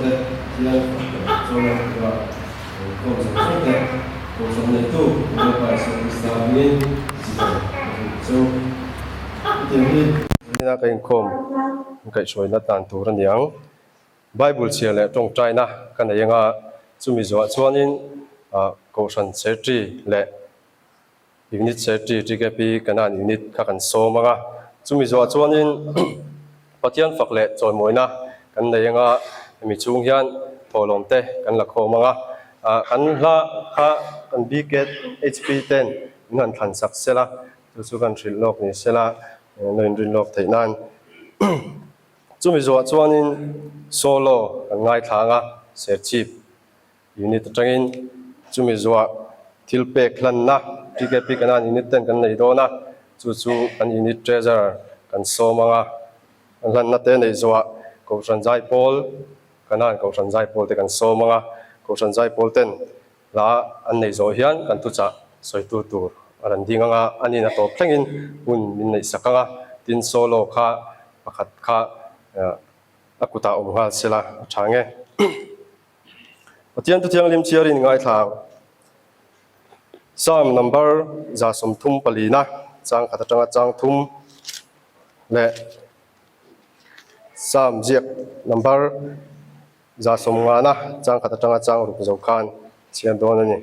te, Pathian fak leh chawlna tura inkhawm zawng zawng te, Kohhran neitu Lalpa Isua Krista hmingin chibai ka hrilh cheu. Hetiang hi Zanin a ka inkhawm inkaihhruaina tan tur a ni ang. Bible chhiar leh tawngtaina ka nei anga chumi zuah chuanin Kohhran Secretary leh Unit Secretary TKP Kanan Unit kha kan sawm anga chumi zuah chuanin Pathian fak leh chawimawina kan nei anga hemi chhung hian thawhlawm te kan la khawm anga kan hla kha kan BKHP ten min han thlan sak sela chu chu kan hrilh lawk ni sela lo inrin lawk theih nan. Chumi zuah chuanin solo kan ngaithla ang a, Serchhip unit atangin chumi zuah thil pek hlanna TKP Kanan unit ten kan nei dawn a, chu chu kan unit treasurer kan sawm ang a, kan hlanna te neih zuah Kohhran Zaipawl Kanan Kohhran Zaipawl te kan sawm ang a, Kohhran Zaipawl ten Hla an neih zawh hian kan thuchah sawitu tur a rawn ding ang a, a nin a tawp thlengin hun min neih sak ang a, tin solo kha pakhat kha a kutah awm nghal sela a tha nge. Pathian Thuthianghlim chhiarin ngaithla ang. Psalm number 34 na chang khat atanga chang thum leh Psalm ziak number 150 chang khat atanga chang ruk zo khan chhiar dawn a ni.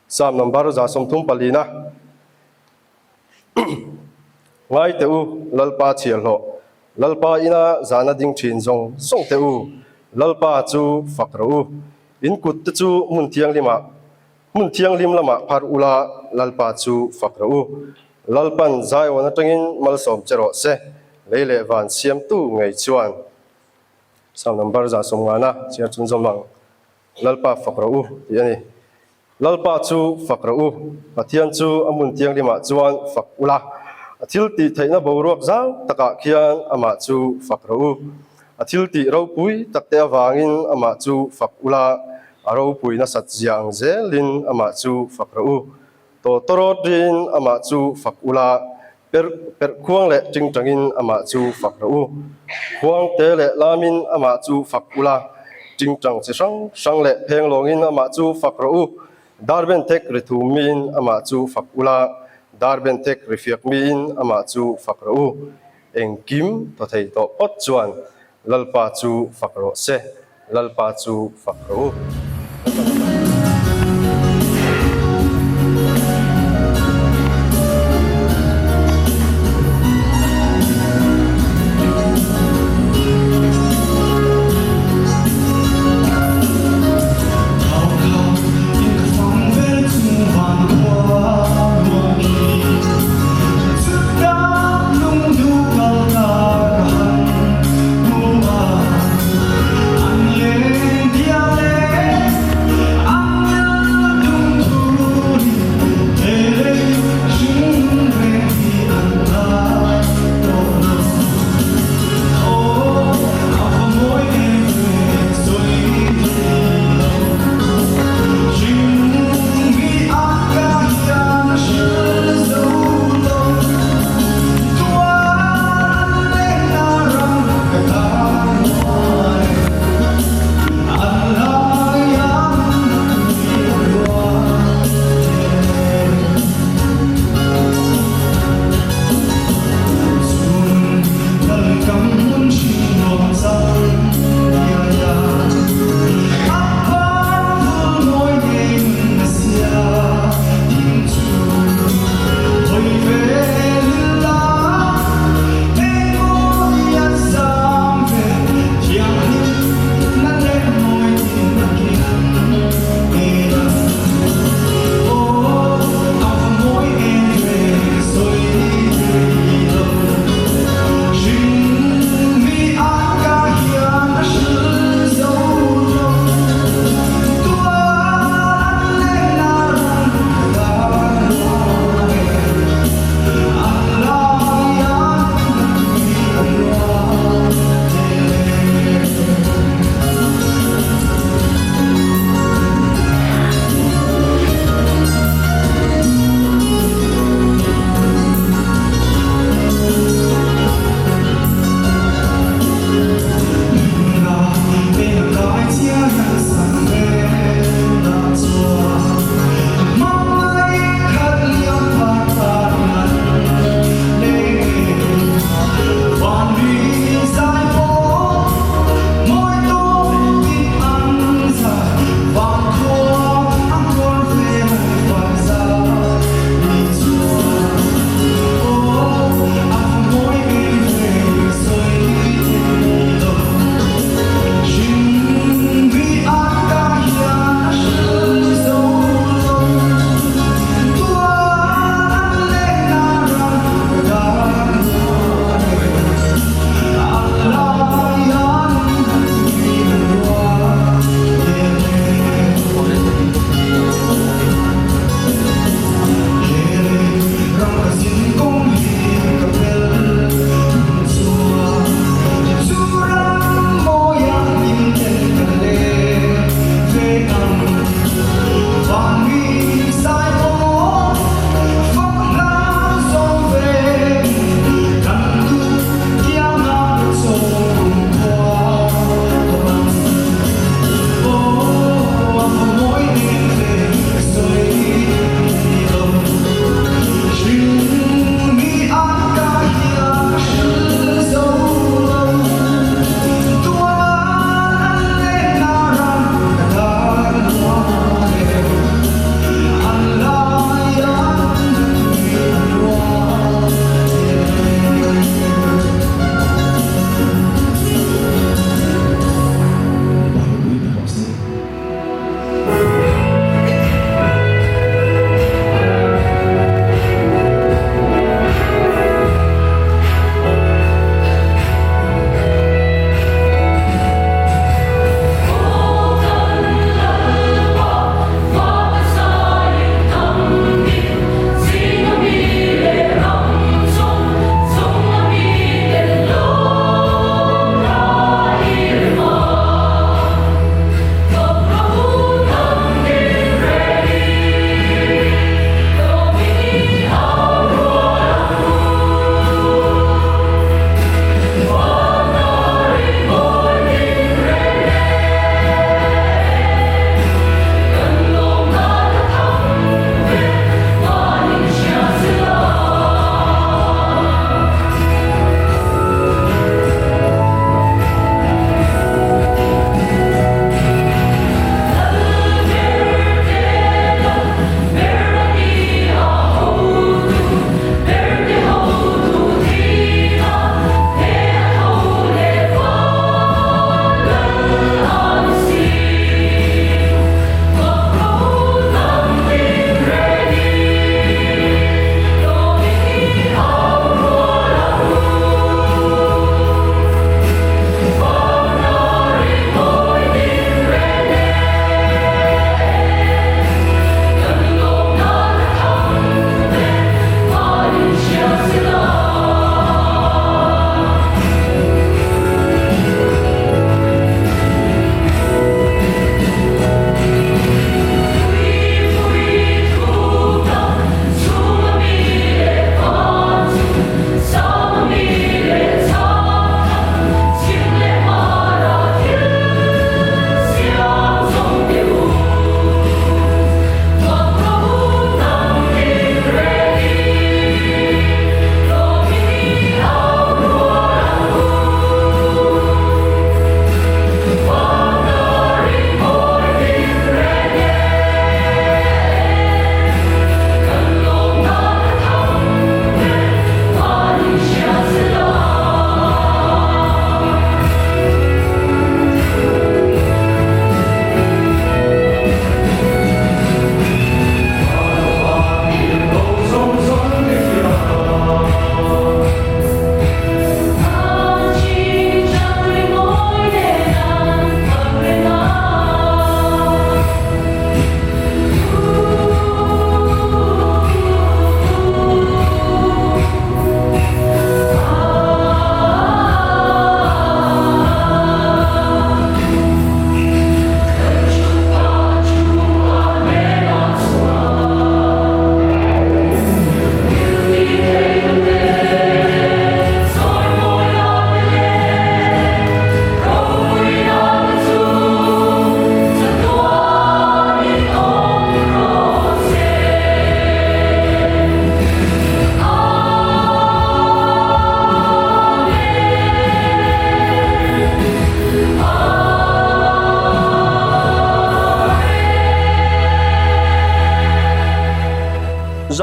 Psalm number 34 Ngai teh u, Lalpa chhiarhlawh, Lalpa ina zana ding thin zawng zawng teh u, Lalpa chu fak rawh u. In kut te chu hmun thianghlimah, hmun thianghlim lamah phar ula, Lalpa chu fak rawh u. Lalpan Zion atangin malsawm che rawh se, lei leh van siamtu ngei chuan. Psalm number 150 chhiar chun zawm ang, Lalpa fak rawh u tih a ni. Lalpa chu fak rawh u, Pathian chu a hmun thianghlimah chuan fak ula, a thil tih theihna boruak zau takah khian amah chu fak rawh u. A thil tih ropui takte avangin amah chu fak ula, a ropui nasat zia ang zelin amah chu fak rawh u. Tawtawrawt riin amah chu fak ula, per perh khuang leh tingtangin amah chu fak rawh u. Khuang te leh lamin amah chu fak ula, tingtang chi hrang hrang leh pheng lawngin amah chu fak rawh u. Darbenthek ri thum miin amah chu fak ula, darbenthek ri fiak miin amah chu fak rawh u. Engkim thaw thei tawh phawt chuan Lalpa chu fak rawh se. Lalpa chu fak rawh u.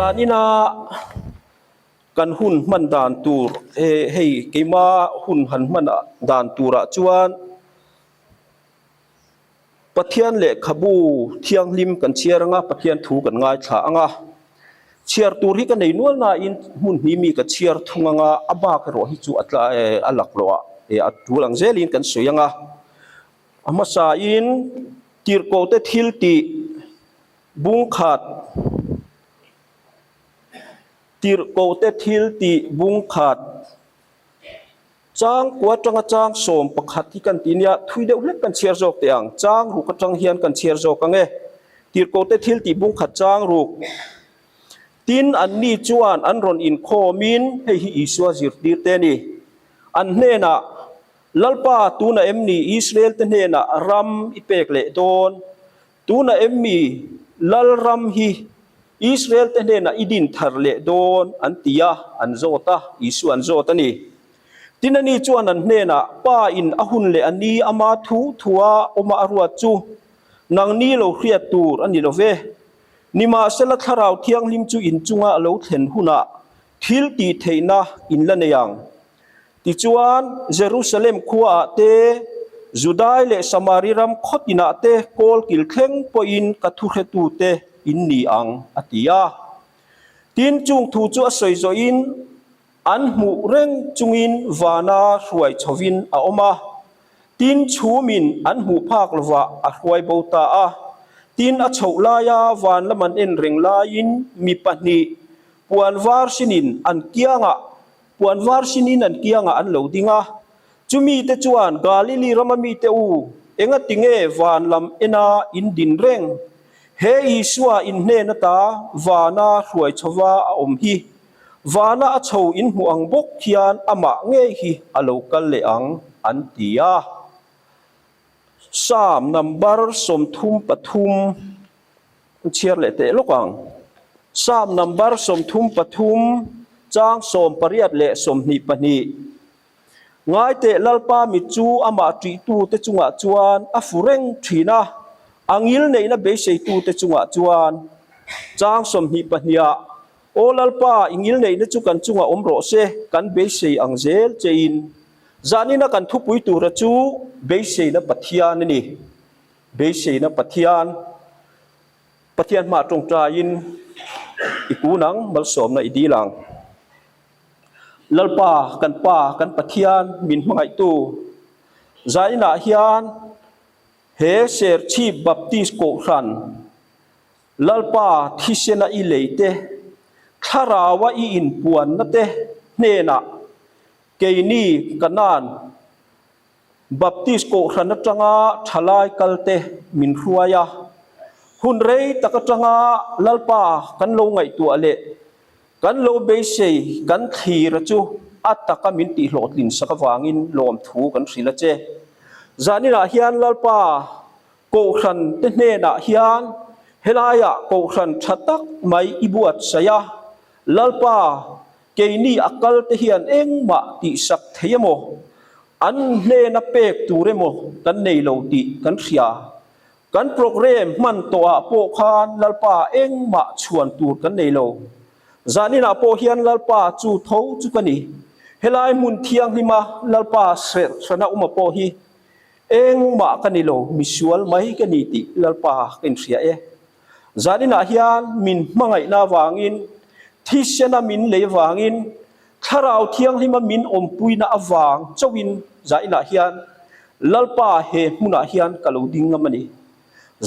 Zanina kan hun hman dan tur hei keima hun han hman dan turah chuan Pathian lehkhabu thianghlim kan chhiar anga Pathian thu kan ngaithla anga chhiar tur hi ka nei nual nain hmun hnih mi ka chhiar thung anga a bak erawh hi chu a tla a laklawh ah a tul ang zelin kan sawi anga a hmasain tirhkohte thil tih bungkhat Tirhkohte thil tih bungkhat chang kua atanga chang 11 hi kan ti nia, thui deuh hlek kan chhiar zawk teh ang. Chang ruk atang hian kan chhiar zawk ang e. Tirhkohte thil tih bungkhat chang ruk. Tin, anni chuan an rawn inkhawmin, hei hi Isua zirtirte a ni, an hnenah, Lalpa, tunah em ni Israelte hnenah ram i pek leh dawn? Tunah em mi Lalram hi Israel-te hnenah i din thar leh dawn an ti a, an zawt a, Isua an zawt a ni. Tin ani chuan an hnenah, Pa in a hun leh a ni ama thu thua awma a ruat chu nangni lo hriat tur a ni lo ve. Nimahsela Thlarau Thianghlim chu inchunga a lo thlen hunah thil tih theihna in la nei ang. Tichuan, Jerusalem khuaah te, Judai leh Samari ram khaw tinah te kawl kil thleng pawhin ka thuhretute in ni ang, a ti a. Tin, chung thu chu a sawi zawhin an hmuh reng chungin vana hruai chhovin a awm a. Tin, chhumin an hmuh phak lovah a hruai bo ta a. Tin, a chhoh laia van lam an en reng laiin mi pahnih puan var sinin an kiangah Puan var sinin an kiangah an lo ding a. Chumite chuan, Galili rama mite u, engati nge van lam ena in din reng? He Isua in hnen ata vana hruai chhova a awm hi. Vana a chho in hmuh ang bawk hian amah ngei hi a lo kal leh ang, an ti a. Psalm number 33. Chhiar leh teh lawk ang. Psalm number 33, chang 18 leh 22. Ngai teh Lalpa mit chu amah ṭihtute chungah chuan a fu reng ṭhin a, a ngil neihna beiseitute chungah chuan. Chang 22 ah, Aw Lalpa, i ngil neihna chu kan chungah awm rawh se, kan beisei ang zel chein. Zanina kan thupui tura chu beiseina Pathian a ni. Beiseina Pathian, Pathian hmah tawngtaiin i kun ang, malsawmna i dil ang. Lalpa, kan Pa, kan Pathian min hmangaihtu, zainah hian he Serchhip Baptist Kohhran Lalpa thisena i leite, Thlaraua i inpuanna te hnenah keini Kanan Baptist Kohhran atanga thalai kalte min hruai a, hun rei tak atanga Lalpa kan lo ngaihtuah leh kan lo beisei kan thlira chu a taka min tihhlawhtlin sak avangin lawmthu kan hrilh a che. Zaninah hian Lalpa Kohhran te hnenah hian helaiah Kohhran tha tak mai i buatsaih a, Lalpa Keini a kal te hian engmah tihsak thei emaw, an hnena pek tur emaw kan nei lo tih kan hria. Kan programme hman tawhah pawh khan Lalpa engmah chhuan tur kan nei lo. Zaninah pawh hian Lalpa chu tho chu ka ni. Helai hmun thianghlima Lalpa serhhrana awma pawh hi engmah ka ni lo, misual mai ka ni tih Lalpa ka inhria e. Zaninah hian min hmangaihna avangin, thisena min lei avangin, Thlarau Thianghlima min awmpuina avang chauhin zainah hian Lalpa he hmunah hian ka lo ding ngam a ni.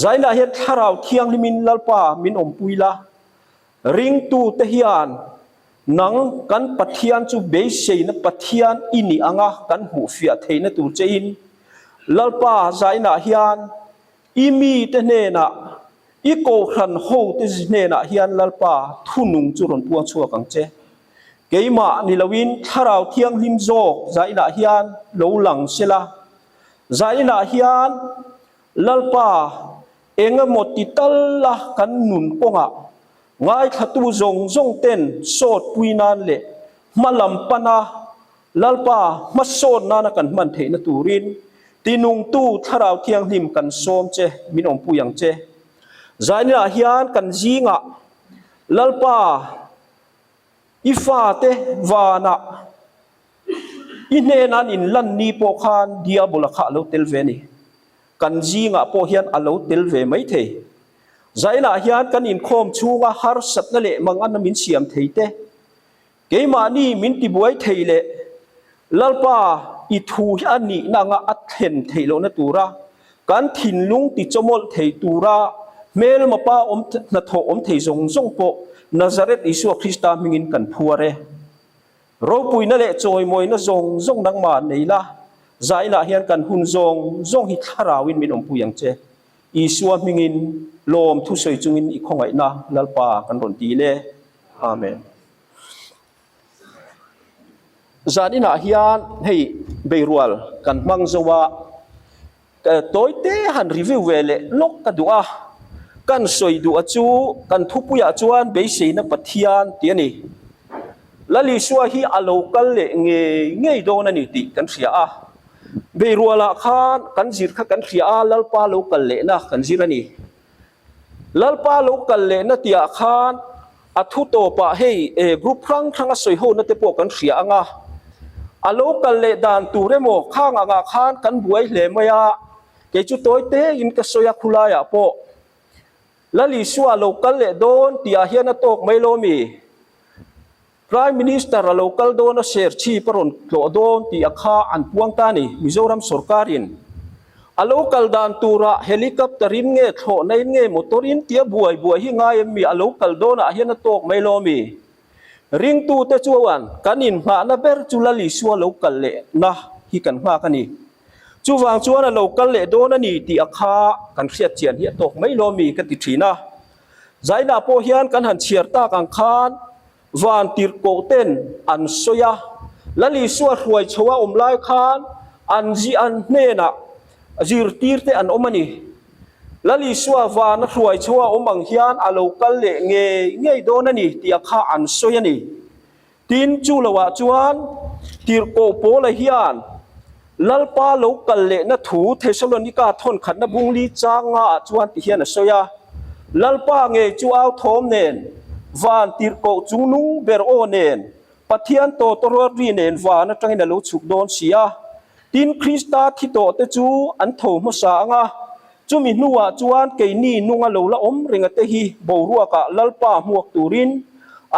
Zainah hian Thlarau Thianghlimin Lalpa min awmpui la, ringtute hian nang kan Pathian chu beiseina Pathian i nih anga kan hmuhfiah theihna tur chein Lalpa zainah hian I mite hnenah, i kohhran hote hnenah hian Lalpa thunung chu rawn puang chhuak ang che. Keimah ni loin Thlarau Thianghlim zawk zainah hian lo lang sela. Zainah hian Lalpa eng emaw ti tal a kan nun kawngah ngaithlatu zawng zawng ten sawtpui nan leh hma lam pana Lalpa, hmasawn nana kan hman theihna turin tinungtu Thlarau Thianghlim kan sawm che, min awmpui ang che. Zainah hian kan zingah. Lalpa, i fate vanah i hnena an inlan ni pawh khan Diabola kha a lo tel ve a ni. Kan zingah pawh hian a lo tel ve mai thei. Zainah hian kan inkhawm chhunga harsatna leh manganna min siam thei te, keimahni min tibuai thei leh Lalpa i thu hi a nihna anga a thlen theih lohna tura kan thinlung tichawmawlh thei tura hmelmapa awm hnathawh awm thei zawng zawng pawh Nazareth Isua Krista hmingin kan phuar e. Ropuina leh chawimawina zawng zawng nangmah nei la, zainah hian kan hun zawng zawng hi thlarauin min awmpui ang che. Isua hmingin lawm thusawi chungin i khawngaihna Lalpa kan rawn ti le. Amen. Zan inah hian hei beirual kan hmang zo a, Tawi te han review ve leh lawk ka duh a, kan sawi duh a chu kan thupuiah chuan beiseina Pathian tih a ni. Lal Isua hi a lo kal leh ngei ngei dawn a ni tih kan hria a, beirualah khan kan zir kha kan hria a, Lalpa lo kal lehna kan zir a ni. Lalpa lo kal lehna tihah khan a thu tawpah hei group hrang hrang a sawi hona te pawh kan hria ang a, a lo kal leh dan tur emaw khang angah khan kan buai hle mai a, kei chu tawi tein ka sawi a khulaiah pawh Lal Isua a lo kal leh dawn tihah hian a tawk mai lo mi? Prime Minister a lo kal dawn a Serchhip a rawn tlawh dawn tih a kha an puang ta a ni. Mizoram sorkarin a lo kal dan turah helicopter in nge thlawhna in nge motor in tia buai buai hi ngai em mi a lo kal dawnah hian a tawk mai lo mi? Ringtute chuan kan inhnghahna ber chu Lal Isua lo kal lehna hi kan nghak a ni. Chuvang chuan a lo kal leh dawn a ni tih a kha kan hriat chian hi a tawk mai lo mi ka ti thin a. Zainah pawh hian kan han chhiar tak ang khan van tirhkoh ten an sawi a, Lal Isua hruai chho a awm lai khan an zi an hnenah zirtir te an awm a ni. Lal Isua van a hruai chho a awm ang hian a lo kal leh ngei ngei dawn a ni tih a kha an sawi a ni. Tin, chu loah chuan Tirhkoh Paula hian Lalpa lo kal lehna thu Thesalonika thawnkhatna bungli chang ngaah chuan ti hian a sawi a, Lalpa ngei chu au thawm nen, van tirhkoh chungnung ber aw nen, Pathian tawtawrawt ri nen van atangin a lo chhuk dawn si a. Tin, Krista thi tawhte chu an tho hmasa ang a, chumi hnuah chuan keini nunga lo la awm renga te hi boruakah Lalpa hmuak turin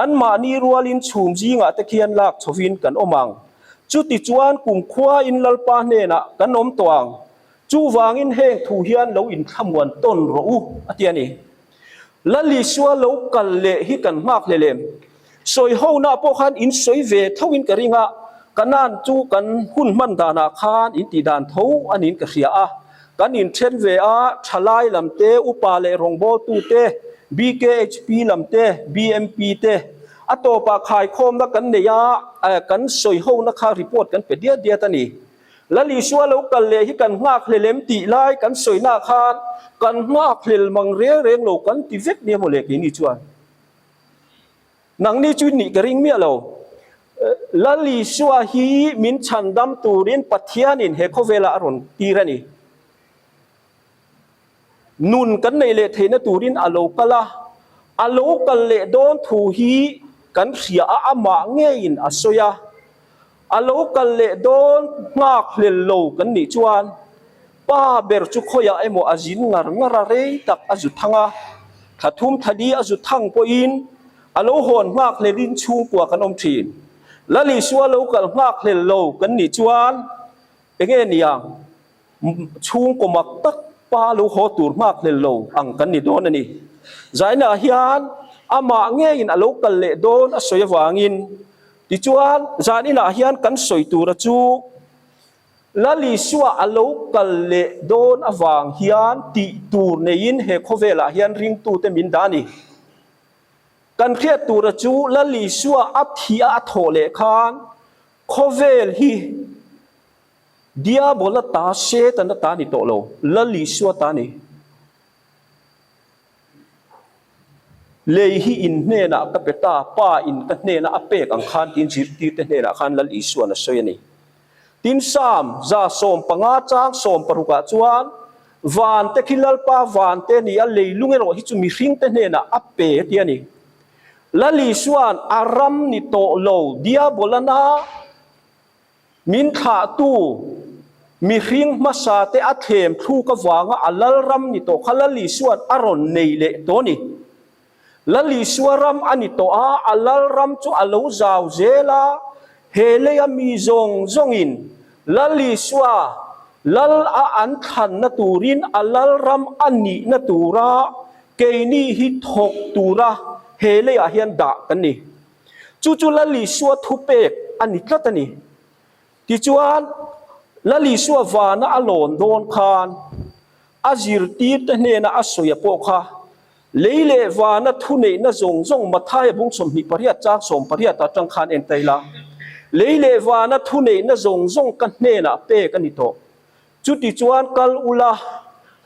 anmahni rualin chhum zingah te khian lak chhovin kan awm ang. Chuti chuan kumkhuain Lalpa hnenah kan awm tawh ang. Chuvangin heng thu hian lo inthlamuan tawn rawh u, a ti a ni. Lal Isua lo kal leh hi kan nghak hlel em? Sawi hona pawh khan in sawi ve tho in ka ring a, Kanan chu kan hun hman danah khan in tih dan tho a niin ka hria a. Kan inthen ve a, thalai lam te, upa leh rawngbawltu te, BKHP lam te, BMP te, a tawpah khaikhawmna kan nei a, kan sawi hona kha report kan pe diat diat a ni. Lal Isua lo kal leh hi kan nghakhlel em tih lai kan sawina khan kan nghakhlel mang reng reng lo kan ti vek nia mawle keini chuan. Nangni chu nih ka ring miah lo. Lal Isua hi min chhandam turin Pathianin he khawvelah a rawn tir a ni. Nun kan neih leh theihna turin a lo kal a, a lo kal leh dawn thu hi kan hria a, amah ngeiin a sawi a. A lo kal leh dawn nghak hlel lo kan nih chuan pa ber chu khawiah emaw a zin ngar ngar a, rei tak a zu thang a, thla thum thla li a zu thang pawhin a lo hawn nghak hlelin chhungkua kan awm thin. Lal Isua lo kal nghak hlel lo kan nih chuan enge niang? Chhungkaw mak tak pa lo haw tur nghak hlel lo ang kan ni dawn a ni. Zainah hian amah ngeiin a lo kal leh dawn a sawi avangin tichuan zaninah hian kan sawi tura chu Lal Isua a lo kal leh dawn avang hian tih tur neiin he khawvelah hian ringtute min dah a ni. Kan hriat tura chu Lal Isua a thih a a thawh leh khan khawvel hi Diabola ta Setana ta ni tawh lo, Lal Isua ta ni. Lei hi in hnenah ka pe ta, Pa in ka hnena a pek ang khan tiin zirtirte hnenah khan Lal Isua'n a sawi a ni. Tin Psalm 115 chang 16 ah chuan, Vante khi Lalpa vante a ni a, leilung erawh hi chu mihringte hnenah a pe a ti a ni. Lal Isua'n a ram ni tawh lo Diabolana min thlahtu mihring hmasa te a thlem thluk avanga a lalram ni tawh kha Lal Isua'n a rawn nei leh tawh a ni. Lal Isua ram a ni tawh a, a lalram chu a lo zau zel a, he leia mi zawng zawngin Lal Isua lal a an thlanna turin a lalram a nihna tura keini hi thawk tura he leiah hian dah kan ni. Chu chu Lal Isua thupek a ni tlat a ni. Tichuan, Lal Isua vana a lawn dawn khan a zirtirte hnena a sawia pawh kha Lei leh vana thuneihna zawng zawng Mathaia bung 28 chang 18 atang khan en ta ila, Lei leh vana thuneihna zawng zawng ka hnenah pek a ni tawh. Chuti chuan kal ula,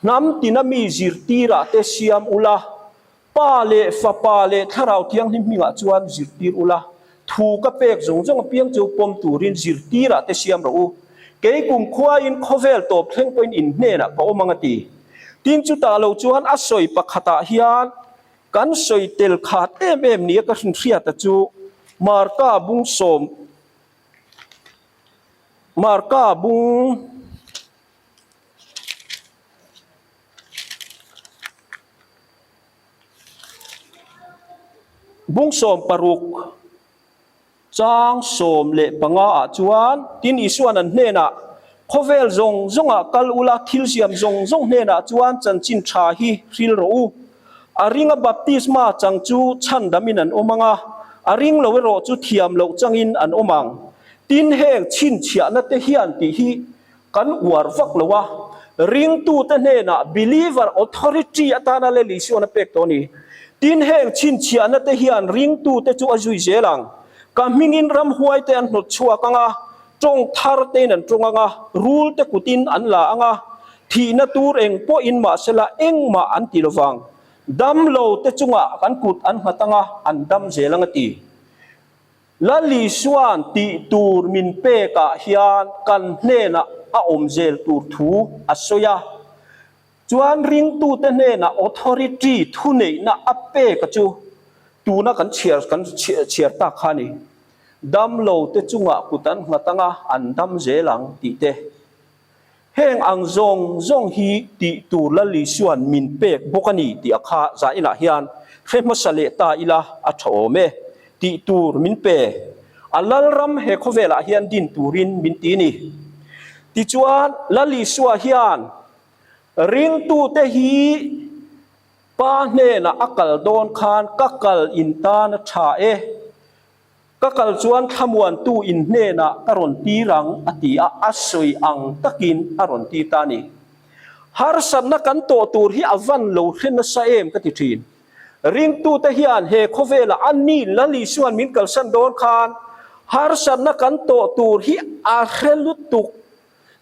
hnam tina mi zirtirah te siam ula, Pa leh Fapa leh Thlarau Thianghlim hmingah chuan zirtir ula, thu ka pek zawng zawng apiang chu pawm turin zirtirah te siam rawh u. Kei kumkhuain khawvel tawp thleng pawhin in hnenah ka awm ang a ti. Tin chutah lo chuan a sawi pakhatah hian kan sawi tel khat em em nia ka hrinhriata chu Marka bung sawm Marka bung Bung 16 Chang 15 ah chuan tin Isua'n an hnenah, Khawvel zawng zawngah kal ula, thil siam zawng zawng hnenah chuan chanchin tha hi hril rawh u. A ringa baptisma chang chu chhandamin an awm ang a, a ring lo erawh chu thiam loh changin an awm ang. Tin heng chhinchhiahna te hian tih hi Kan uar vak lo a, ringtute hnenah believer authority atana lel Isuan a pek tawh a ni. Tin, heng chhinchhiahna te hian ringtute chu a zui zel ang. Ka hmingin ramhuai te an hnawt chhuak ang a, tawng thar tein an tawng ang a, rul te kutin an la ang a, thihna tur eng pawhin mahsela engmah an ti lo vang. Dam lo te chungah kan kut an nghat ang a, an dam zel ang a ti. Lal Isua'n tih tur min pekah hian kan hnenah a awm zel tur thu a sawi a, chuan ringtute hnenah authority, thuneihna, a pek a chu tuna kan chhiar kan chhiar tak kha a ni. Damlo te chungah kut an nghat ang a, an dam zel ang tih te. Heng ang zawng zawng hi tih tur Lal Isua'n min pek bawk a ni tih a kha zainah hian hre hmasa leh ta ila a tha awm e. Tih tur min pe. A Lalram he khawvelah hian din turin min ti ni. Tichuan Lal Isua hian ringtute hi Pa hnenah a kal dawn khan ka kal in tan a tha e. Ka kal chuan thlamuantu in hnenah ka rawn tir ang a ti a, a sawi ang takin a rawn tir ta a ni. Harsatna kan tawh tur hi a van lo hre nasa em ka ti thin. Ringtute hian he khawvelah a ni Lal Isua'n min kalsan dawn khan harsatna kan tawh tur hi a hre lutuk.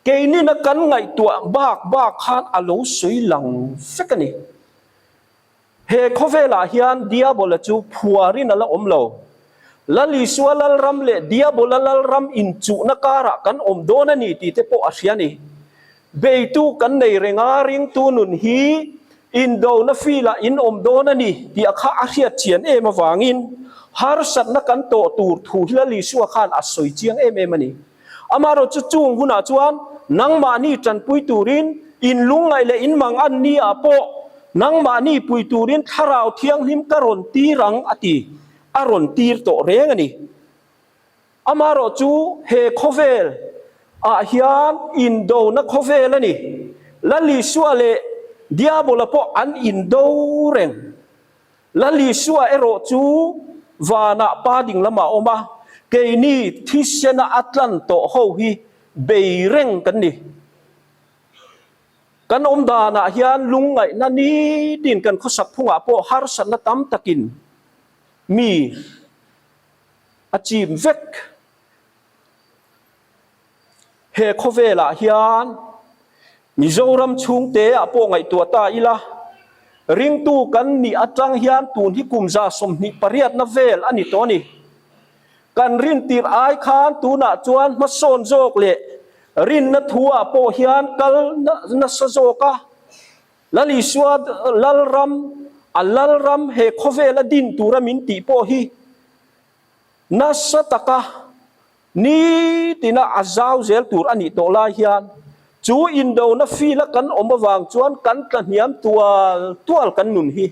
Keinina kan ngaihtuah bak bak khan a lo sawi lang vek a ni. He khawvelah hian Diabola chu phuarin a la awm lo. Lal Isua Lalram leh Diabola Lalram inchuhna karah kan awm dawn a ni tih te pawh a hria a ni. Beitu kan nei reng a, ringtu nun hi indona filah in awm dawn a ni tih a kha a hriat chian em avangin harsatna kan tawh tur thu hi Lal Isua khan a sawi chiang em em a ni. Amaherawh chu chung hunah chuan nangmahni tanpui turin in lungngaih leh in mang an ni ah pawh nangmahni pui turin Thlarau Thianghlim ka rawn tir ang a ti, a rawn tir tawh reng a ni. Amaherawh chu he khawvel ah hian indona khawvel a ni. Lal Isua leh Diabola pawh an indo reng. Lal Isua erawh chu vanah Pa ding lamah a awm a, keini thisena a tlan tawh ho hi bei reng kan ni. Kan awm danah hian lungngaihna nitin kan khawsak phungah pawh harsatna tam takin mi a chim vek. He khawvelah hian Mizoram chhungte ah pawh ngaihtuah ta ila, ringtu kan nih atang hian tun hi kum 28 na vel a ni tawh a ni. Kan rintir ai khan tunah chuan hmasawn zawk leh rinna thu ah pawh hian kal nasa zawk a, Lal Isua Lalram. A lalram he khawvela din tura min tih pawh hi nasa taka nitina a zau zel tur a nih tawh lai hian chu indona field a kan awm avang chuan kan tlahniam tual tual kan nun hi.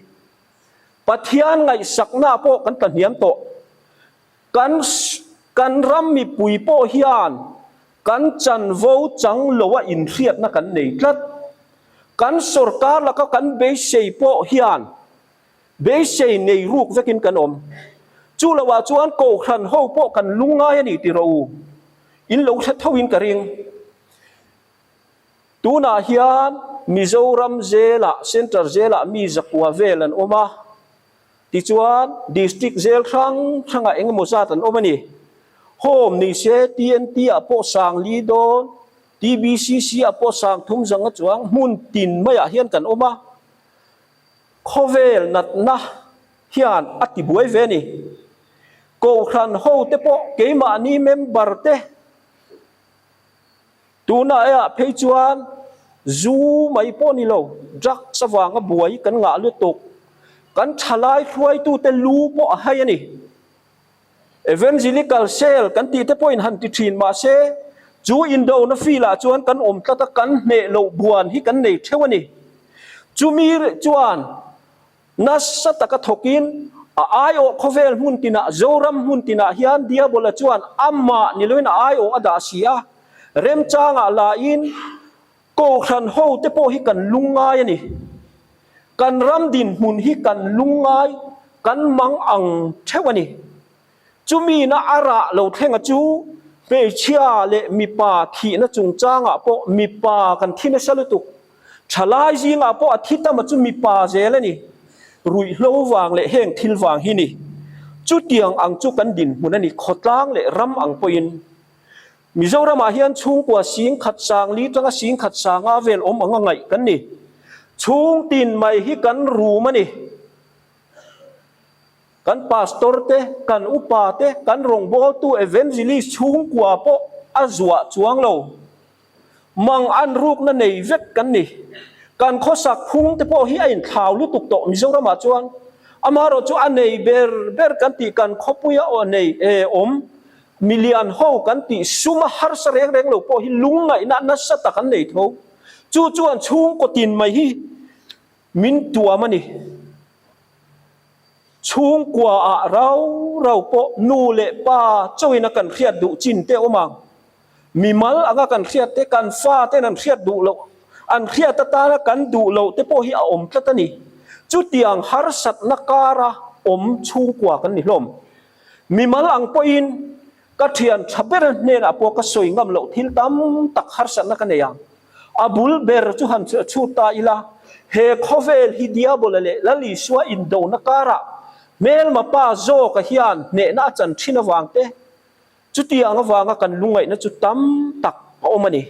Pathian ngaihsakna pawh kan tlahniam tawh. Kan kan ram mipui pawh hian kan chanvo chang loa inhriatna kan nei tlat. Kan sorkar laka kan beisei pawh hian beisei nei ruk vekin kan awm. Chu loah chuan Kohhran ho pawh kan lungngai a ni ti rawh u. In lo hre thoin ka ring. Tunah hian Mizoram zelah, Central zelah mi zakua vel an awm a. Tichuan, District zel hrang hrangah eng emaw zat an awm a ni. Home ni se TNT ah pawh sang li dawn, TBCC ah pawh sang thum zanga chuang hmun tin maiah hian kan awm a. Khawvel natna hian a ti buai ve a ni. Kohhran ho te pawh keimahni member te Tuna eah phei chuan zu mai pawh ni lo, drugs avanga buai kan ngah lutuk. Kan thalai hruaitute lu pawh a hai a ni. Evangelical cell kan tih te pawhin han ti thin mahse, chu indona field-ah chuan kan awm tlat a, kan hneh loh buan hi kan nei theuh a ni. Chumi chuan Nasa taka thawkin a aiawh khawvel hmun tinah, Zoram hmun tinah hian Diabola chuan amah ni loin a aiawh a dah si a, remchangah lain Kohhran hote pawh hi kan lungngai a ni. Kan ram dinhmun hi kan lungngai, kan mang ang theuh a ni. Chumina a rah lo thlenga chu hmeichhia leh mipa thihna chungchangah pawh mipa kan thi nasa lutuk. Thalai zingah pawh a thi tama chu mipa zel a ni. Ruihhlo vang leh heng thil vang hi ni. Chutiang ang chu kan dinhmun a ni, khawtlang leh ram ang pawhin. Mizoramah hian chhungkua singkhat sang li tanga singkhat sanga vel awm anga ngaih kan ni. Chhungtin mai hi kan rum a ni. Kan pastor te, kan upa te, kan rawngbawltu evangelist chhungkua pawh a zuah chuang lo. Mang an rukna nei vek kan ni. Kan khawsak phung te pawh hi a inthlau lutuk tawh Mizoramah chuan. Amaherawh chu a nei ber ber kan tih kan khawpuia aw nei e awm milian ho kan tih suma harsa reng reng lo pawh hi lungngaihna nasa tak an nei tho. Chu chuan chhungkaw tin mai hi min tuam a ni. Chhungkua ah rau rau pawh nu leh pa chauhin a kan hriat duh chin te awm ang. Mimal anga kan hriat te, kan fa ten an hriat duh loh, an hriat atana kan duh loh te pawh hi a awm tlat a ni. Chutiang harsatna kara awm chhungkua kan ni hlawm. Mimal ang pawhin Ka thian tha ber hnenah pawh ka sawi ngam loh thil tam tak harsatna ka nei ang. A bul ber chu han chhut ta ila, he khawvel hi Diabola leh Lal Isua indona karah hmelma pa zawka hian hnehna a chan thin avang te, chutiang avanga kan lungaihna chu tam tak a awm a ni.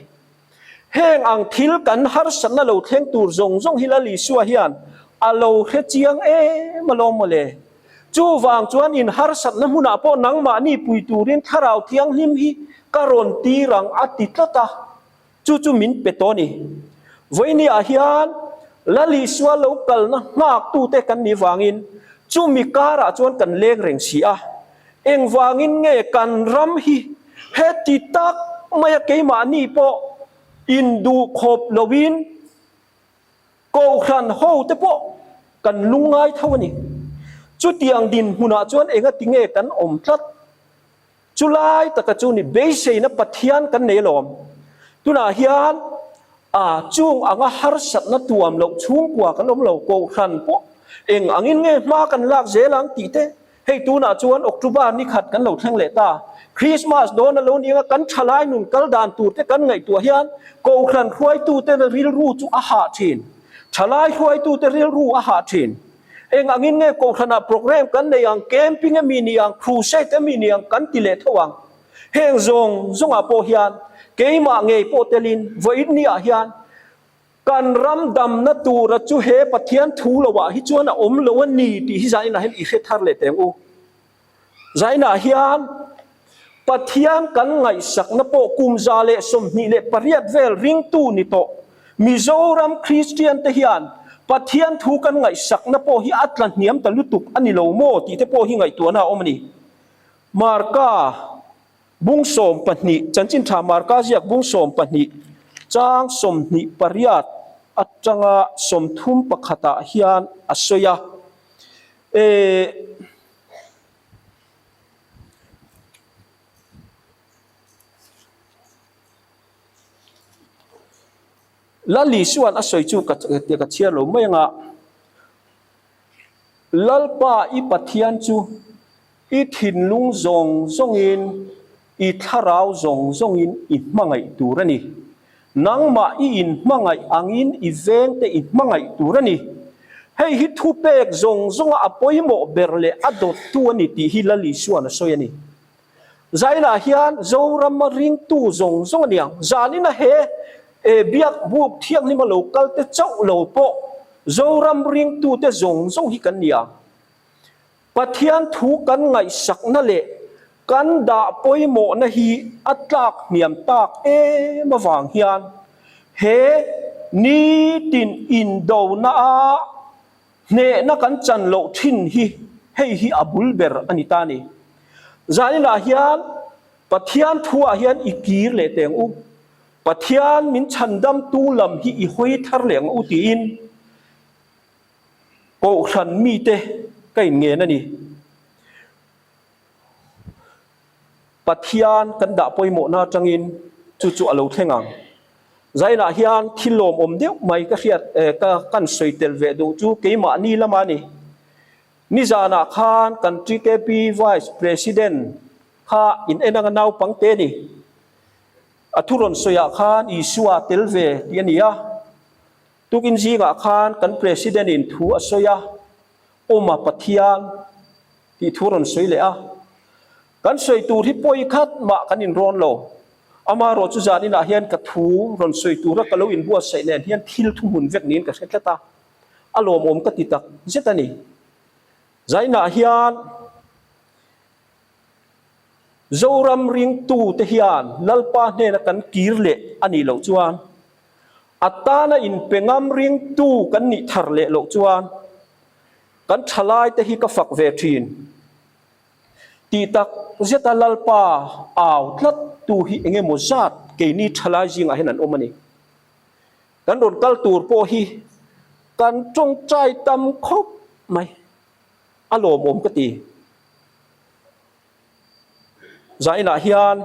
Heng ang thil kan harsatna lo thleng tur zawng zawng hi Lal Isua hian a lo hre chiang em alawm mawle. Chuvang chuan in harsatna hmunah pawh nangmahni pui turin Thlarau Thianghlim hi ka rawn tir ang a ti tlat a, chu chu min pe tawh a ni. Vawinia hian Lal Isua lo kalna nghaktute kan nih vangin chumi karah chuan kan leng reng si a. Engvangin nge kan ram hi heti tak maia keimahni pawh induhkhawp loin Kohhran ho te pawh kan lungngai tho a ni. Chutiang dinhmunah chuan engati nge kan awm tlat? Chulai taka chu ni beiseina Pathian kan nei alawm. Tunah hian a chung anga harsatna tuam loh chhungkua kan awm lo, Kohhran pawh eng angin nge hma kan lak zel ang tih te Hei tunah chuan October ni khat kan lo thleng leh ta. Christmas dawn a lo ni anga kan thalai nun kal dan tur te kan ngaihtuah hian Kohhran hruaitute rilru chu a hah thin. Thalai hruaitute rilru a hah thin. Eng angin nge Kohhranah programme kan nei ang, camping emi ni ang, crusade emi ni ang kan ti leh tho ang. Heng zawng zawngah pawh hian keimah ngei pawh telin vawiin niah hian Kan ram damna tura chu he Pathian thu loah hi chuan a awm lo a ni tih hi zainah hian i hre thar leh teng u. Zainah hian Pathian kan ngaihsakna pawh kum 128 vel ringtu ni tawh Mizoram Kristian te hian Pathian thu kan ngaihsakna pawh hi a tla hniam ta lutuk a ni lo maw tih te pawh hi ngaihtuahna a awm a ni. Marka bung 12, Chanchin Tha Marka ziak bung 12, chang 28 atanga 31 ah hian a sawi a. Eh. Lal Isua'n a sawi chu ka ka chhiar lo mai anga, Lalpa i Pathian chu i thinlung zawng zawngin, i thlarau zawng zawngin i hmangaih tur a ni. Nangmah i inhmangaih angin i vengte i hmangaih tur a ni. Hei hi thupek zawng zawnga a pawimawh ber leh a dawttu a ni tih hi Lal Isua'n a sawi a ni. Zainah hian Zorama ringtu zawng zawng a ni ang. Zanina he biak buk thianghlima lo kal te chauh lo pawh Zoram ringtute zawng zawng hi kan ni ang. Pathian thu kan ngaihsakna leh kan dah pawimawhna hi a tlak hniam tak em avang hian he nitin indona a Hnehna kan chan loh thin hi hei hi a bul ber a ni ta a ni. Zaninah hian Pathian thuah hian i kir leh teh ang u. Pathian min chhandamtu lam hi i hawi thar leh ang u tiin Kohhran mite ka inngen a ni. Pathian kan dah pawimawhna atangin chu chu a lo thleng ang. Zainah hian thil lawmawm deuh mai ka hriat ka kan sawi tel ve duh chu keimahni lama a ni. Nizanah khan kan TKP Vice President kha in en anga naupangte a ni. A thu rawn sawiah khan Isua tel ve tih a ni a. Tukin zingah khan kan President in thu a sawi a, Awma Pathian tih thu rawn sawi leh a. Kan sawi tur hi pawi khat mah kan inrawn lo. Amaherawh chu zan inah hian ka thu rawn sawi tura ka lo inbuatsaih nen hian thil thuhmun vek niin ka hre tlat a, a lawmawm ka ti tak zet a ni. Zainah hian Zoram ringtute hian Lalpa hnena kan kir leh a nih loh chuan, a tana inpe ngam ringtu kan nih thar leh loh chuan, Kan thalai te hi ka fak ve thin. Tih tak zeta Lalpa au tlat tu hi eng emaw zat keini thalai zingah hian an awm a ni. Kan rawn kal tur pawh hi kan tawngtai tam khawp mai. A lawmawm ka ti. Zainah hian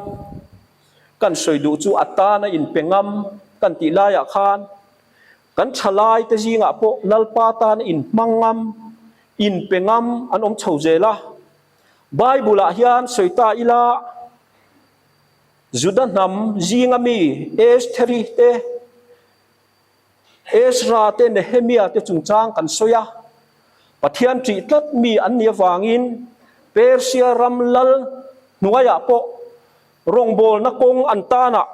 kan sawi duh chu a tana inpe ngam kan tih laiah khan kan thalai te zingah pawh Lalpa tana inhmang ngam, inpe ngam an awm chho zel a. Bible ah hian sawi ta ila Juda hnam zinga mi Estheri te, Ezra te Nehemia te chungchang kan sawi a, Pathian ṭih tlat mi an nih avangin Persia ram lal hnuaiah pawh rawngbawlna kawng an tanah,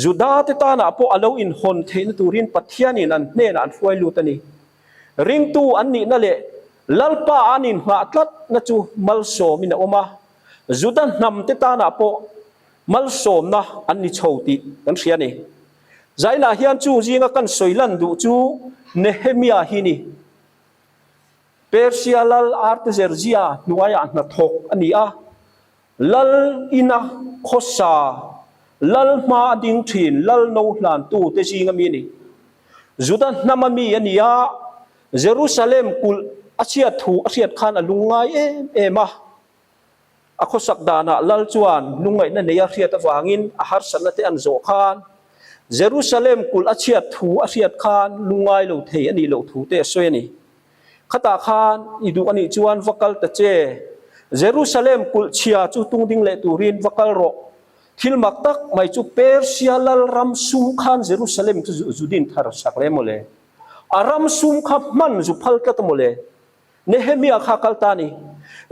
Juda te tanah pawh a lo inhawn theihna turin Pathianin an hnenah an hruai lut a ni. Ringtu an nihna leh Lalpa an inhnghah tlatna chu malsawmin a awm a, Juda hnam te tanah pawh malsawmna an ni chho tih kan hria a ni. Zainah hian chung zinga kan sawi lan duh chu Nehemia hi ni. Persia lal Artaxerxes hnuaiah hnathawk a ni a, lal ina khawsa, lal hma a ding thin, lal no hlantu te zinga mi a ni. Juda hnama mi a ni a, Jerusalem kulh a chhiat thu a hriat khan a lungngai em em a. A khawsak danah Lal chuan lungngaihna nei a hriat avangin a harsatna te an zawh khan Jerusalem kulh a chhiat thu a hriat khan lungngai lo thei a nih loh thu te a sawi a ni. Khatah khan i duh a nih chuan va kal ta che. Jerusalem kulh chhia chu tung ding leh turin va kal rawh. Thil mak tak mai chu Persia lal ram sum khan Jerusalem chu zu din thar sak le maw le? A ram sum kha hman zu phal tlat a maw le? Nehemia kha kal ta a ni.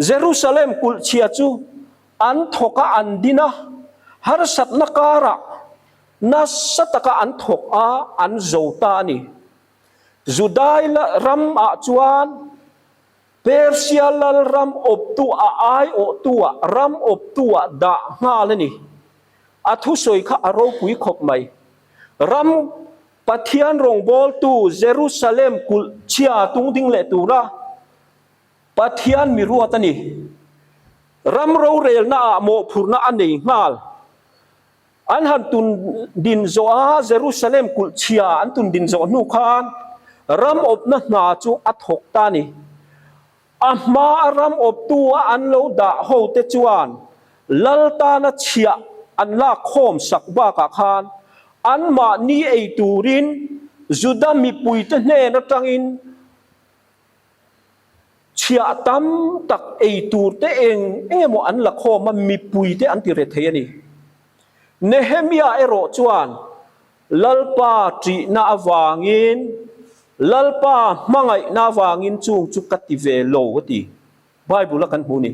Jerusalem kulh chhia chu an thawk a, an din a, harsatna karah nasa taka an thawk a, an zo ta a ni. Judai ram ah chuan Persia lal ram awptu a aiawhtu ah ram awptu ah dah nghal a ni. A thusawi kha a ropui khawp mai. Ram. Pathian rawngbawltu Jerusalem kulh chhia tung ding leh tura Pathian mi ruat a ni. Ram rorelnaah mawhphurhna a nei nghal. An han tun din zawh a, Jerusalem kulh chhia an tun din zawh hnu khan ram awpna hna chu a thawk ta a ni. A hma a ram awptu a an lo dah ho te chuan lal tana chhiah an lak khawm sak bakah khan anmahni ei turin Juda mipuite hnen atangin Chhiah tam tak ei tur te eng eng emaw an la khawm a, mipui te an ti re thei a ni. Nehemia erawh chuan Lalpa ṭihna avangin, Lalpa hmangaihna avangin chung chu ka ti ve lo a ti. Bible a kan hmu ni.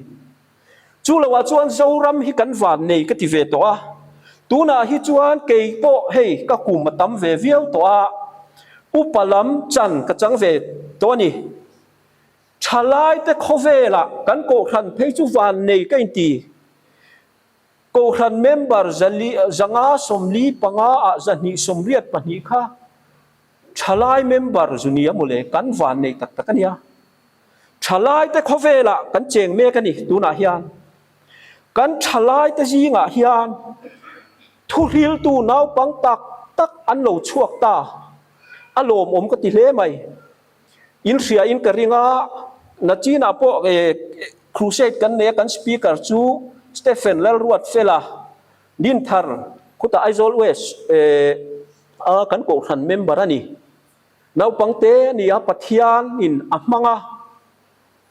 Chu loah chuan Zoram hi kan van nei ka ti ve tawh a, tunah hi chuan kei pawh hei ka kum a tam ve viau tawh a, upa lam chan ka chang ve tawh a ni. Thalaite khawvelah kan kohhran phei chu van nei ka inti. Kohhran member zali zanga 45 ah 282 kha thalai member zu nia mawle kan van nei tak tak a nia. Thalaite khawvelah kan cheng mek a ni tunah hian. Kan thalaite zingah hian thuhriltu naupang tak tak an lo chhuak ta. A lawmawm ka ti hle mai. In hria in ka ring a, Nachinah pawh crusade kan nei a, kan speaker chu Stephen Lalruatfela Dinthar khutah Aizawl West a kan kohhran member a ni. Naupang te a ni a, Pathian in a hmang a,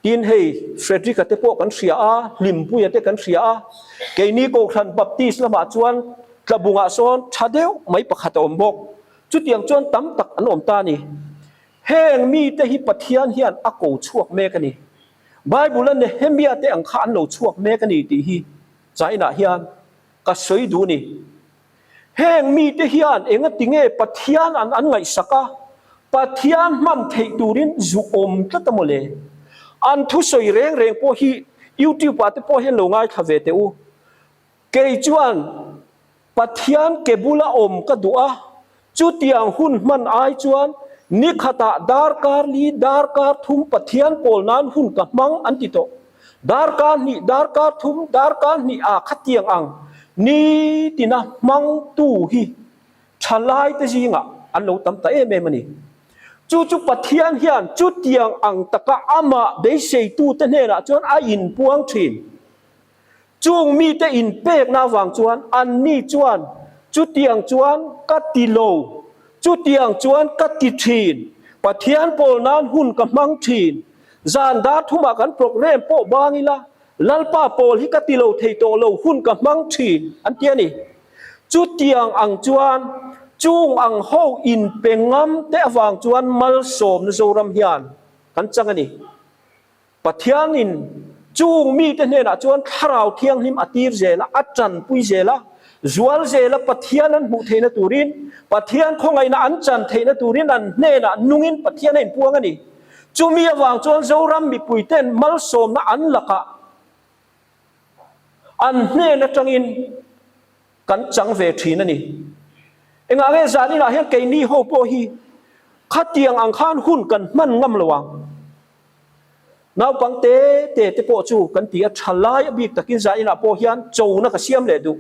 tin hei Frederick-a te pawh kan hria a, Hlimpuia te kan hria a, keini kohhran Baptist lamah chuan Tlabungah sawn tha deuh mai pakhat a awm bawk. Chutiang chuan tam tak an awm ta a ni. Heng mite hi Pathian hian a ko chhuak mek a ni. Bible-a Nehemia te ang kha an lo chhuak mek a ni tih hi China hian ka sawi duh a ni. Heng mite hian engati nge Pathian an an ngaihsak a, Pathian hman theih turin zu awm tlat a maw le? An thusawi reng reng pawh hi YouTube-ah te pawh hian lo ngaithla ve teh u. Kei chuan Pathian ke bula awm ka duh a, chutiang hun hman ai chuan ni khatah darkar li, darkar thum Pathian pawl nan hun ka hmang an ti tawh. Darkar hnih, darkar thum, darkar hnih ah khatiang ang nitina hmangtu hi thalaite zingah an lo tam ta em em a ni. Chu chu Pathian hian chutiang ang taka amah beiseitute hnenah chuan a inpuang thin. Chung mite inpekna avang chuan anni chuan, Chutiang chuan ka ti lo, chutiang chuan ka ti thin, Pathian pawl nan hun ka hmang thin, zan dar thumah kan programme pawh bang ila, Lalpa pawl hi ka ti lo thei tawh lo, hun ka hmang thin, an ti a ni. Chutiang ang chuan chung ang ho inpe ngam te avang chuan malsawmna Zoram hian kan chang a ni. Pathianin chung mite hnenah chuan Thlarau Thianghlim a tir zel a, a tanpui zel a, zual zela Pathian an hmuh theihna turin, Pathian khawngaihna an chan theihna turin an hnenah nungin Pathian a inpuang a ni. Chumi avang chuan Zoram mipuiten malsawmna an lakah an hnen atangin kan chang ve thin a ni. Engah nge zaninah hian keini ho pawh hi khatiang ang khan hun kan hman ngam lo ang? Naupang te te te pawh chu kan ti a, tha lai a bik takin zaninah pawh hian chona ka siam leh duh.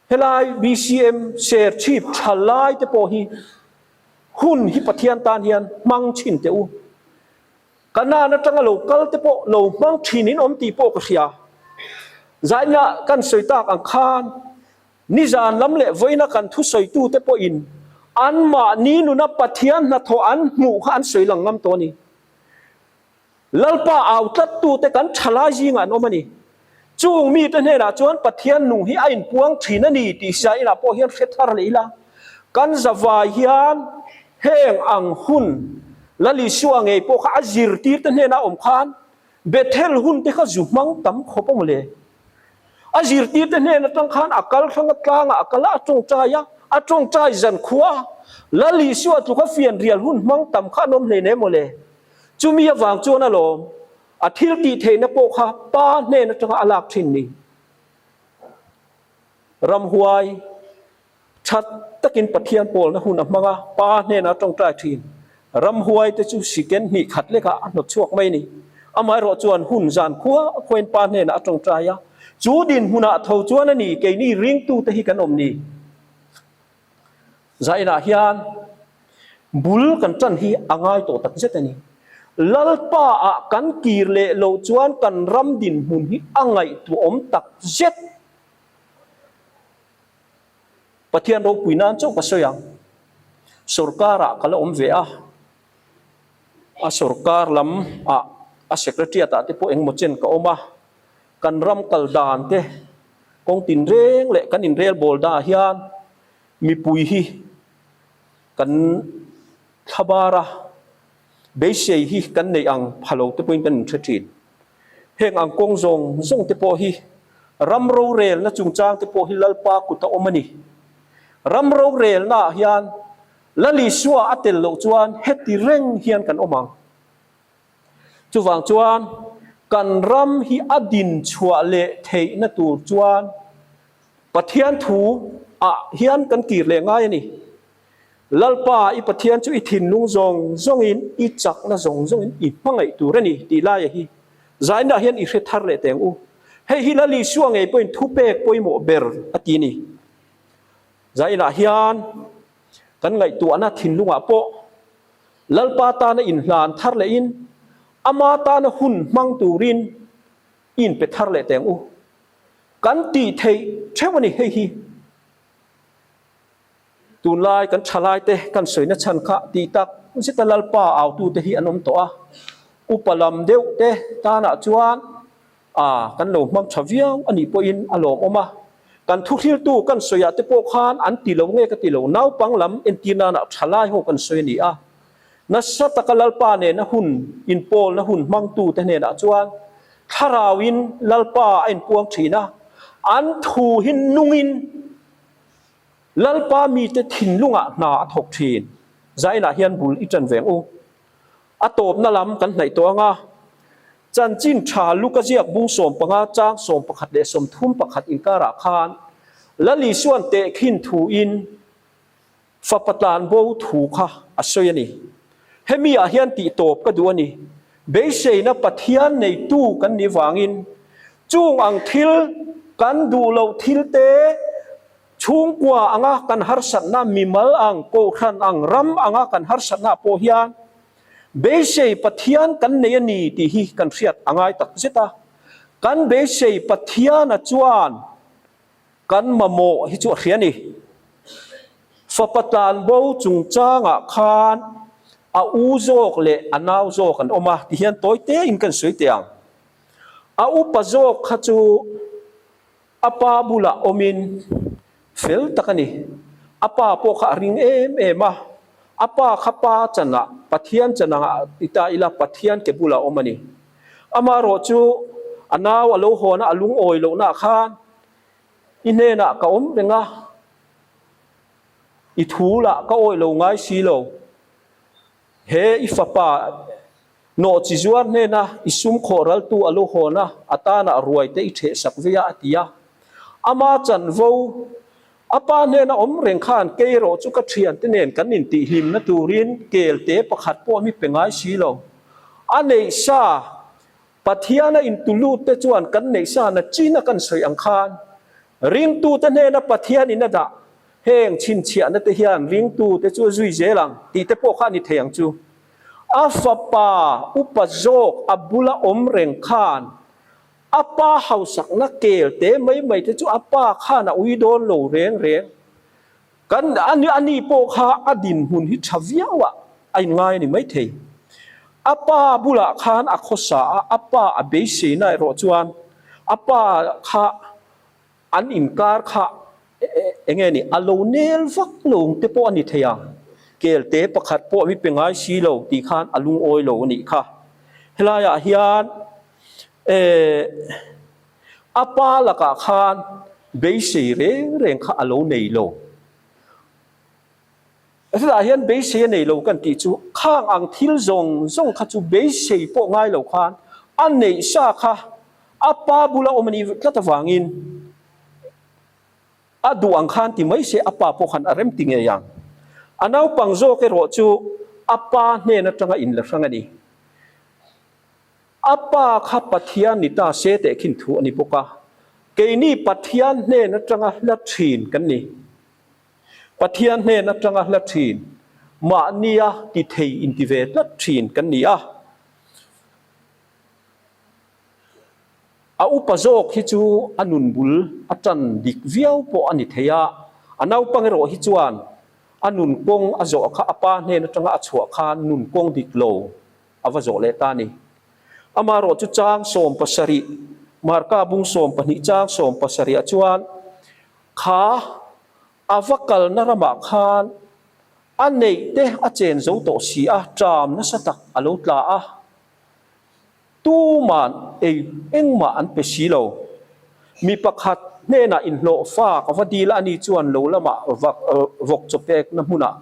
Helai BCM Serchhip tha lai te pawh hi hun hi Pathian tan hian hmang thin teh u. Kanan atanga lo kal te pawh lo hmang thin in awm tih pawh ka hria. Zaninah kan sawi tak ang khan Nizan lam leh vawiina kan thusawitute pawhin anmahni nuna Pathian hnathawh an hmuh kha an sawi lang ngam tawh a ni. Lalpa au tlattute kan thalai zingah an awm a ni. Chung mite hnenah chuan Pathian nung hi a inpuang thin a ni tih Israelah pawh hian hre thar leh ila. Kan zavai hian heng ang hun Lal Isua ngei pawh kha a zirtirte hnenah awm khan Bethel hunte kha zu hmang tam khawp a mawle. A zirtirte hnen atang khan a kal hrang a tlangah a kal a, a tawngtai a, a tawngtai zan khua a, Lal Isua tluka fianrial hun hmang tam kha an awm hlein em mawle. Chumi avang chuan alawm, a thil tih theihna pawh kha Pa hnen atanga a lak thin ni. Ramhuai. That takin Pathian pawlna hun a hmang a, Pa hnenah a tawngtai thin. Ramhuai te chu siken hnih khat lekah a hnawt chhuak mai a ni. Amaherawh chuan hun zan khua khuain Pa hnenah a tawngtai a, chu dinhmunah tho chuan a ni keini ringtute hi kan awm ni. Zainah hian bul kan tan hi a ngai tawh tak zet a ni. Lalpa ah kan kir leh loh chuan kan ram dinhmun hi a ngaihtuahawm tak zet. Pathian ropui nan chauh ka sawi ang. Sorkar ah ka la awm ve a, a sorkar lam ah a secretariat ah te pawh engemaw chen ka awm a, kan ram kal dan te kawng tinreng leh kan inrelbawl dah hian mipui hi kan thlabar a, beisei hi kan neih ang pha lo te pawhin kan inhre thin. Heng ang kawng zawng zawng te pawh hi ram rorelna chungchang te pawh hi Lalpa kut a awm a ni. Ram rorelna ah hian Lal Isua a tel loh chuan heti reng hian kan awm ang. Chuvang chuan kan ram hi a din chhuah leh theihna tur chuan Pathian thu ah hian kan kir leh ngai a ni. Lalpa, i Pathian chu i thinlung zawng zawngin, i chakna zawng zawngin i hmangaih tur a ni tih laia hi zainah hian i hre thar leh teng u. Hei hi Lal Isua ngei pawhin thupek pawimawh ber a ti a ni. Zainah hian kan ngaihtuahna thinlungah pawh Lalpa tana inhlan thar lehin ama tana hun hmang turin i inpe thar leh teng u. Kan tih theih theuh a ni hei hi. Tunlai kan thalaite kan sawina chhan kha tih tak zeta Lalpa autute hi an awm tawh a, upa lam deuh te tanah chuan a kan lo hmang tha viau a nih pawhin a lawmawm a. Kan thuhriltu kan sawiah te pawh khan an ti lo nge ka ti lo, naupang lam entir nanah thalai ho kan sawi a ni a. Nasa taka Lalpa nena hun inpawlna hun hmangtute hnenah chuan thlarauin Lalpa a inpuang thin a, an thu hi nungin, Lalpa mite thinlungah hna a thawk thin. Zainah hian bul i ṭan veng u. A tawpna lam kan hnaih tawh ang a, chanchin ṭha Luka ziak bung 15 chang 11 leh 31 inkarah khan Lal Isua'n tehkhin thuin fapa tlanbo thu kha a sawi a ni. Hemi ah hian tih tawp ka duh a ni. Beiseina Pathian neitu kan nih vangin chung ang thil kan duh loh thil te chhungkua anga kan harsatna, mimal ang, kohhran ang, ram anga kan harsatna pawh hian beisei Pathian kan nei a ni tih hi kan hriat a ngai tak zet a. Kan beisei Pathiana chuan Kan mamawh hi chu a hria a ni. Fapa tlanbo chungchangah khan a u zawk leh a nau zawk an awm a, tihian tawi tein kan sawi teh ang. A upa zawk kha chu a pa bulah awmin fel tak a ni. A pa pawh kha a ring em em a, a pa kha pa chanah, Pathian chanah ti ta ila Pathian ke bulah awm a ni. Amaherawh chu a nau a lo hawn a, a lungawi lohnaah khan I hnenah ka awm reng a, i thu lah ka awih lo ngai si lo. He i fapa nawhchi zuar hnena i sum khawh raltu a lo hawn a, a tanah ruai te i ṭhehsak vei a, a ti a. Ama chanvo a pa hnena awm reng khan kei erawh chu ka ṭhiante nen kan intihhlimna turin kelte pakhat pawh mi pe ngai si lo. A neih sa Pathiana intulutte chuan kan neih sa na chin a kan sawi ang khan ringtute hnena Pathianin a dah heng chhinchhiahna te hian ringtute chu a zui zel ang tih te pawh kha a ni thei ang chu. A fapa upa zawk a bula awm reng khan a pa hausakna kel te mai mai te chu a pa khan a ui dawn lo reng reng. Kan a ni pawh kha a dinhmun hi tha viau ah a inngai a ni maithei. A pa bulah khan a khawsa a, a pa a beiseina erawh chuan a pa kha an inkar kha eng nge ni a lo nel vak lo te pawh a ni thei ang. Kelte pakhat pawh mi pe ngai si lo tih khan a lungawi lo a nih kha. Helaiah hian eh. A pa lakah khan beisei reng reng kha a lo nei lo. Hetah hian beisei a nei lo kan tih chu khang ang thil zawng zawng kha chu beisei pawh ngai lo khan a neih sa kha a pa bula awm a nih tlat avangin. A duh ang khan ti mai se a pa pawh khan a rem ti ngei ang. A naupang zawk erawh chu a pa hnen atanga inla hrang a ni. A pa kha Pathian ni ta se teh khin thu a ni bawk a, keini Pathian hnen atanga hla thin kan ni. Pathian hnen atanga hla thin, mahnia ti thei inti ve tlat thin kan ni a. A upa zawk hi chu a nun bul a tan dik viau pawh a ni thei a, a naupang erawh hi chuan a nun kawng a zawh kha a pa hnen atanga a chhuah khan nun kawng dik lo a va zawh leh ta a ni. Amaherawh chu chang 17, Marka bung 12 chang 17 ah chuan kha a va kalna ramah khan a neih te a chen zo tawh si a, ṭam nasa tak a lo tla a. Tuman ei engmah an pe si lo. Mi pakhat hnenah inhlawh fa ka va dil a, ani chuan lo lamah vawk chaw pekna hmunah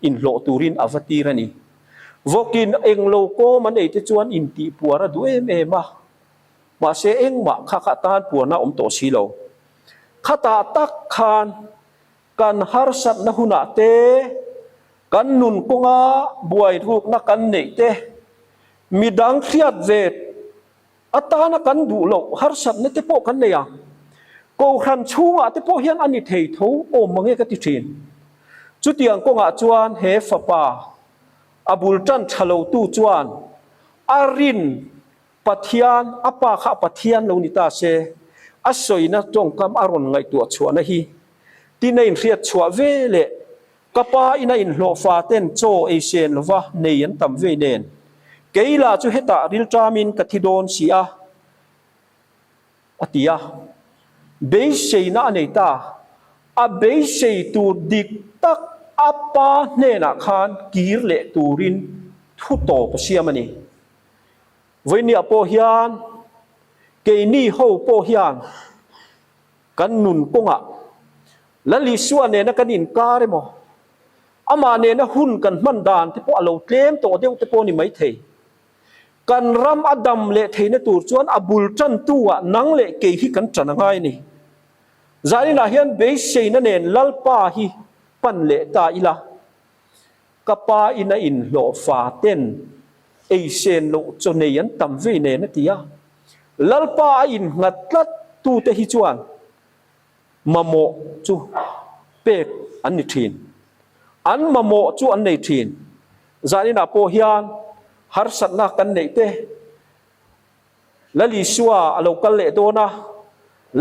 inhlawh turin a va tir a ni. Vawkin eng lo kawm an ei te chuan intih puar a duh em em a, mahse engmah kha kha tan puarna a awm tawh si lo. Khatah tak khan Kan harsatna hunah te, kan nun kawnga buairukna kan neih te, midang hriat ve atana kan duh loh harsatna te pawh kan nei ang. Kohhran chhungah te pawh hian a ni thei tho awm mange ka ti thin. Chutiang kawngah chuan he fapa a bul tan tha lotu chuan a rin Pathian, a pa kha Pathian lo ni ta se, a sawina tawngkam a rawn ngaihtuah chhuahna hi tin a inhriat chhuah ve leh ka pa ina inhlawhfa ten chaw ei sen lova nei an tam vei nen kei lah chu hetah rilṭamin ka thi dawn si a, a ti a. Beiseina a nei ta, a beisei tur dik tak a pa hnenah khan kir leh turin thu tawp a siam a ni. Vawinia pawh hian keini ho pawh hian kan nun kawngah Lal Isua nena kan inkar emaw, amah nena hun kan hman dan te pawh a lo tlem tawh deuh te pawh a ni maithei. Kan ram a dam leh theihna tur chuan a bul tantu ah nang leh kei hi kan tan a ngai a ni. Zaninah hian beiseina nen Lalpa hi pan leh ta ila. Ka pa in a inhlawh fa ten ei sen loh chaw nei an tam vei nen a ti a. Lalpa a innghat tlat tute hi chuan mamawh chu pek an ni thin. An mamawh chu an nei thin. Zaninah pawh hian harsatna kan neih te Lal Isua a lo kal leh dawn a.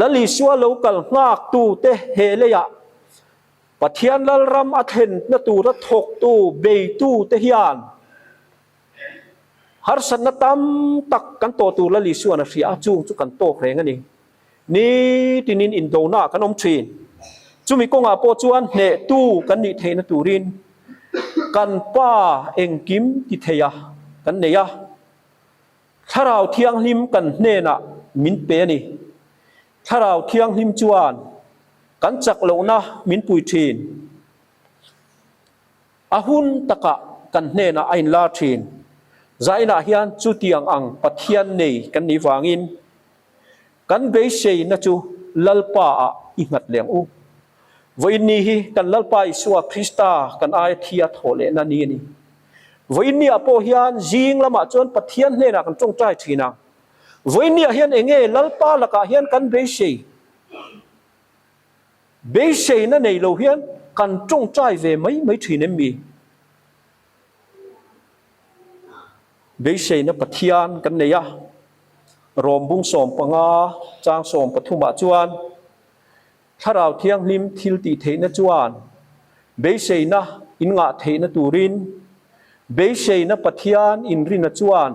Lal Isua lo kal nghak tute he leiah Pathian Lalram a thlenna tura thawktu, beitu te hian harsatna tam tak kan tawh tur Lal Isuan a hria a, chung chu kan tawk reng a ni. Nitinin indonaah kan awm thin. Chumi kawngah pawh chuan hnehtu kan nih theihna turin kan Pa engkim ti theia kan nei a. Thlarau Thianghlim kan hnenah min pe a ni. Thlarau Thianghlim chuan kan chak lohna min pui thin. A hun takah kan hnenah a inlar thin. Zainah hian chutiang ang Pathian nei kan nih vangin kan beiseina chu Lalpa-ah i nghat leng u. Vawiinni hi kan Lalpa Isua Krista kan aia thia thawh lehna ni a ni. Vawiinniah pawh hian zing lamah chuan Pathian hnenah kan tawngtai thin a. Vawiinniah hian eng nge Lalpa lakah hian kan beisei? Beiseina nei lo hian kan tawngtai ve mai mai thin em mi? Beiseina Pathian kan nei a, Rom bung 15 chang 13 ah chuan, Thlarau Thianghlim thil tih theihna chuan beiseina in ngah theihna turin beiseina Pathian inrina chuan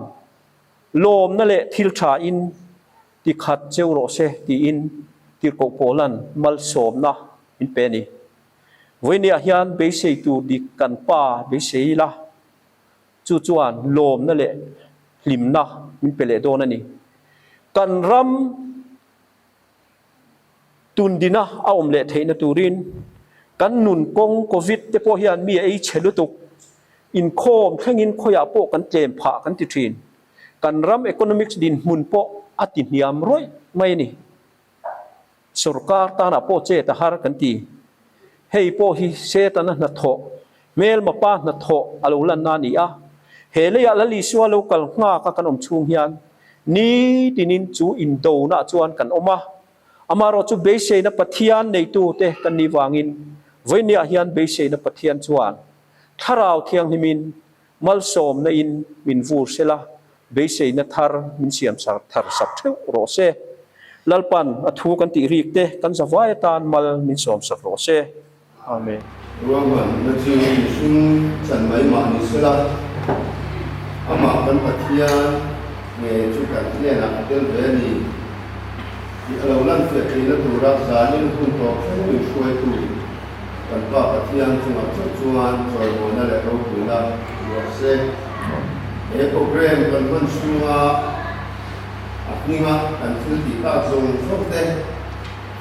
lawmna leh thil tha in ti khat cheu rawh se tiin Tirhkoh Paula'n malsawmna min pe a ni. Vawinia hian beisei tur dik kan Pa beisei ila, chu chuan lawmna leh hlimna min pe leh dawn a ni. Kan ram. Tundina a awm leh theihna turin kan nun kawng Covid te pawh hian mi a ei chhe lutuk. Inkhawm thlengin khawiah pawh kan tlem phah kan ti thin. Kan ram economics dinhmun pawh a ti hniam rawih mai a ni. Sorkar tanah pawh chet a har kan ti. Hei pawh hi Setana hnathawh, hmelma pa hnathawh a lo lanna a ni a. He leiah Lal Isua lo kal nghak a kan awm chhung hian nitinin chu indonah chuan kan awm a. Amaherawh chu beiseina Pathian neitute kan nih vangin vawinia hian beiseina Pathian chuan Thlarau Thianghlimin malsawmna in min vur sela, beiseina thar min siam thar sak theuh rawh se. Lalpan a thu kan tih rik te kan zavai atan mal min sawm sak rawh se. Amen. Ruahmanna chu mihring chan mai mah ni sela, amah kan Pathian nge chu kan hnenah a tel ve a ni tih a lo lanfiah theihna tura zanin hun tawp thleng min hruaitu Kan Pa Pathian chungah chauh chuan chawimawina leh ropuina ruah se. He program kan hman chhunga a hminga kan thil tih tak zawng zawng te,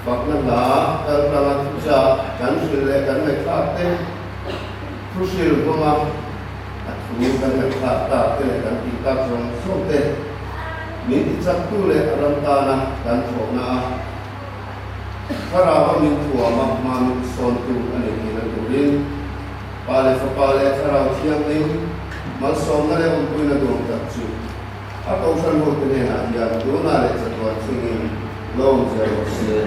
fakna hla kaltlanga thuchah kan hrilh leh kan ngaihthlak te, thu hril hmanga a thu kan ngaihthlak tak te leh kan tih tak zawng zawng te min tichaktu leh a ram tana kan thawhna a Thlarau a min thuam a, hma min sawntu a ni tihna turin Pa leh Fapa leh Thlarau Thianghlim malsawmna leh awmpuina duang tak chu a Kohhran hote hnenah hian tunah leh chatuan thlengin lo awm zel rawh se.